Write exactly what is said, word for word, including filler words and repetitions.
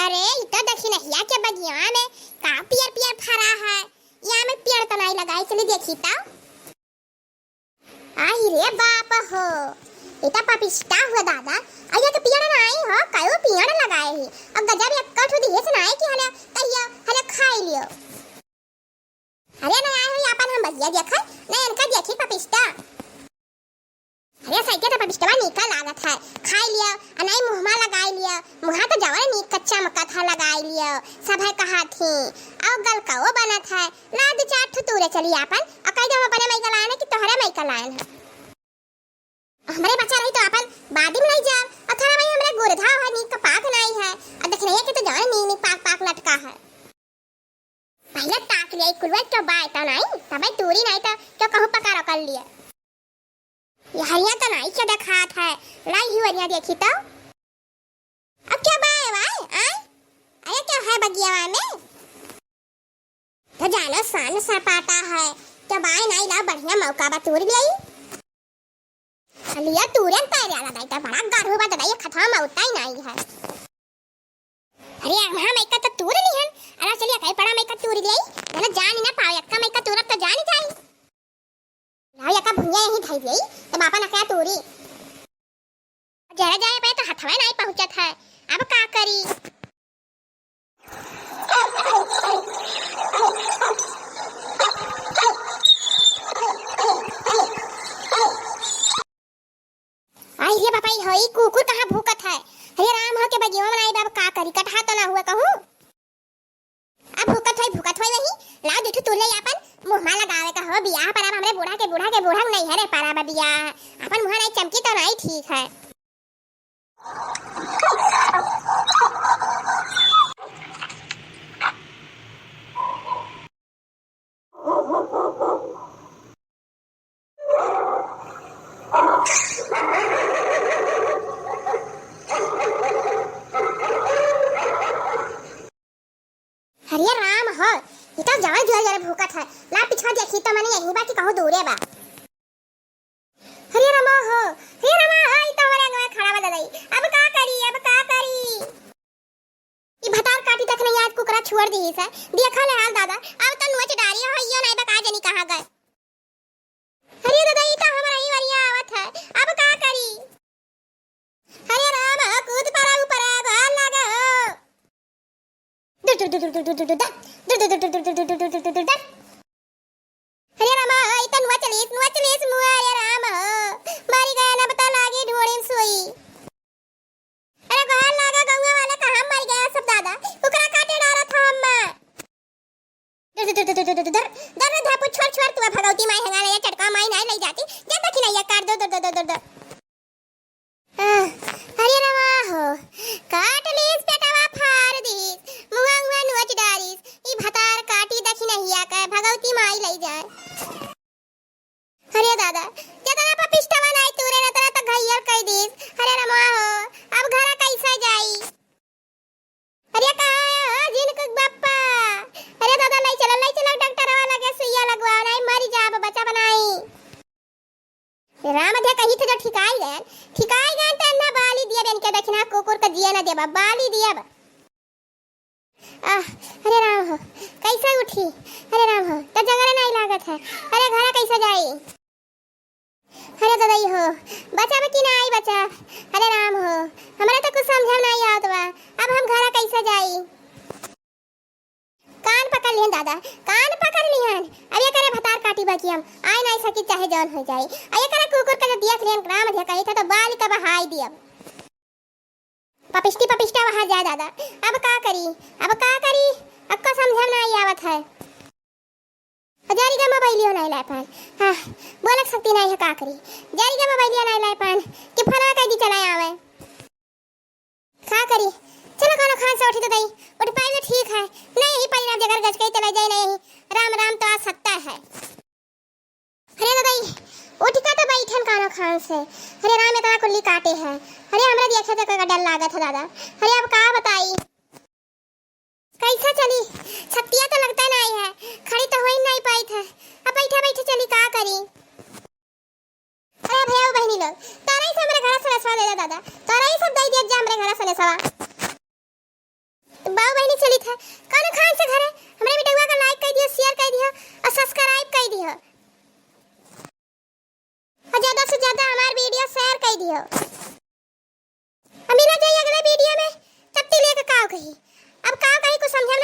अरे, ई तो दखिनहिया के बगिया में का पियर पियर फरा है। यहाँ में पेड़ तो नाहीं लगाए, चली देखी तो। आई रे बाप हो, ई तो पपिस्ता हुआ दादा। आ ये तो पेड़ नाहीं हो, कयो पेड़ लगाए ही। और गजब एक कठो दिहे से नाहीं कि हले कहियो, हले खाई लियो। अरे ना आए हुई आपन हम बगिया देखल, ना इनका देखी पपिस्ता। अरे सही के तो पपिस्ता नीका लागत है, खाई लियो, आ नाहीं मुँह मा लगाई लियो। मुँहा तो जवन नीक चमकत है, लगाई लियो, सब है कहा थी। और गलकाओ बनत है, ला दो चार ठो तूरे चली आपन, और कह दो हम अपने मइका लायन है कि तोहरे मइका लायन है। हमरे बच्चा रही तो आपन बादी में नहीं जाब, और थोड़ा भाई हमरे गुरधा है, नीक का पाक नाहीं है, और दखिनहिया के तो जवन नीक नीक पाक पाक लटका है। पहिले ताक लिया, ई कुलवा के बाय तो नाहीं, तबे तूरी नाहीं तो क्यों कहूँ पका रखल लिया। ये हरिया तो नाहीं के देखात है, लाई ही हरिया देखी तो। अब क्या बाय भाई, आय? अरे क्या है बगिया में? तो जानो सान सपाटा है, क्या बाय नाहीं ला बढ़िया मौका बा तूर लिया। लिया तूरे न पैर आला दाई, तो बड़ा गरू बा दाई, ये खतवा में उतना ही नाहीं है। अरे, अम्हा मइका तो तूर लिहन। अरे, चलिए, कई पड़ा मइका तूर लियाई। जाना जान ही ना पावे, अक्का मइका तूरब तो जान ही जाई। लाओ, यका भुइया यहीं धई दियाई, तो बापा नकया तूरी। जरा जाए पे तो हथवा नाहीं पहुँचत है, अब का करी? आई रे बापा, ई हो, ई कुकुर कहाँ भूकत है? अरे राम हो के बगिया में आई बा, अब का करी, कटहा तो ना हुआ कहूँ। अब भूकत होई, भूकत होई वही, लाओ दू ठो तूर ले आपन मुँह मा लगावे का हो, बियाह पर अब हमरे बूढ़ा के, बूढ़ा के बूढ़ा नहीं है रे, पर अब बियाह अपन मुँह नहीं चमकी तो नहीं ठीक है। अरे राम हो, ई तो जवन जोर जोर भूकत है। ला पिछवा देखी तो मने यहीं बा कि कहूँ दूरे बा। अरे रामा हो, अरे रामा हो, ई तो हमरे आगे खड़ा बा दादा। अब का करी, अब का करी? ई भतार काटी तक नहीं आज कुकरा छोड़ दी से। देखा ले हाल दादा, अब तो नोच डारी हो, यो नहीं बा का जनी कहाँ गए। अरे दादा, ई तो हमरा ही वरिया आवत है, अब का करी? अरे राम हो, कूद पड़ा ऊपर, भार लागा हो। दुर, दुर, दुर, दुर। अरे राम हो, ई तो नुआ चलीस, नुआ चलीस मुआ, अरे राम हो, मरी गया ना, बता लागी ढोड़ी में सुई। अरे गोहार लागा गौवा वाला, कहाँ मर गया सब दादा, ओकरा काटे डारा था अम्मा। दर, दर, दर, दर, दर, दर, दर, दर, दर, दर, छोड़, छोड़, तू भगवती माई हंगा ले, चटका माई नहीं ले जाती, जा दखिनैया काट दो, दर, दर, दर, दर, दर। आह, अरे रवा हो, काट लीस पेटवा फार दीस, मुआ, मुआ नोच डारीस, ई भतार काटी दखिनैया के, भगवती माई ले जाए। अरे दादा, जतना पपिष्टवा नाई तूरे रतना त घायल कई दीस। अरे रमा हो, अब घरा कैसे जाई? अरे कहाँ है हो जिनक बप्पा? अरे दादा, लई चला, लई चला डॉक्टरवा लगे, सुइया लगवा, नाई मरी जाब, बचा बनाई। राम अधे कही थे जो ठिकाई गए, ठिकाई गए त ना बाली दिया बेन के दखिना कुकुर का जिया ना देबा, बाली दिया बा। आह, अरे राम हो, कैसे उठी? अरे राम हो, त जंगल नहीं लागत है। अरे घरा कैसे जाई? अरे ददई हो, बचब कि नाई बचब? अरे राम हो, हमरा त कुछ समझ में नाई आवत बा। अब हम घरा कैसे जाई? कान पकड़ लिहन दादा, कान पकड़ लिहन। अब ये करे भतार काटी बा कि हम आए नाई सकी चाहे जौन हो जाई। अब ये करे कुकुर का जो दिया खिलियन राम अधिया कही था तो बाल का बहाई दियब। पपिष्टी पपिष्टा वहाँ जा दादा। अब का करी, अब का करी, अक्का समझ में नाई आवत है। जारी का मोबाइलियो नाई लाए पान। हाँ, बोलक सकती नाई है, का करी। जारी का मोबाइलियो नाई लाए पान कि फोनवा कह दी चला आवे। का करी, चलो कोनो खान से उठी तो दई, उठ पाई तो ठीक है। नहीं यही परिणाम जगर गज के चला जाए, नहीं यही राम राम तो आ सकता है। अरे दादा, ई उठ के तो बैठन कानो खान से। अरे राम, इतना कुल्ली काटे है। अरे हमरा देखे तो का डर लागत है दादा। अरे अब का बताई, कैसे चली? छतिया तो लगता नहीं है, खड़ी तो हो ही नहीं पाई थे। अब बैठे बैठे चली, का करी? अरे भैया बहनी लोग, तारा ही से हमरे घर से नसवा दे दे दादा, तारा ही सब दे दिया जा हमरे घर से नसवा। दियो। अब मिला जाई अगले वीडियो में, तब तक लेके काव कही। अब काव कही कुछ समझ में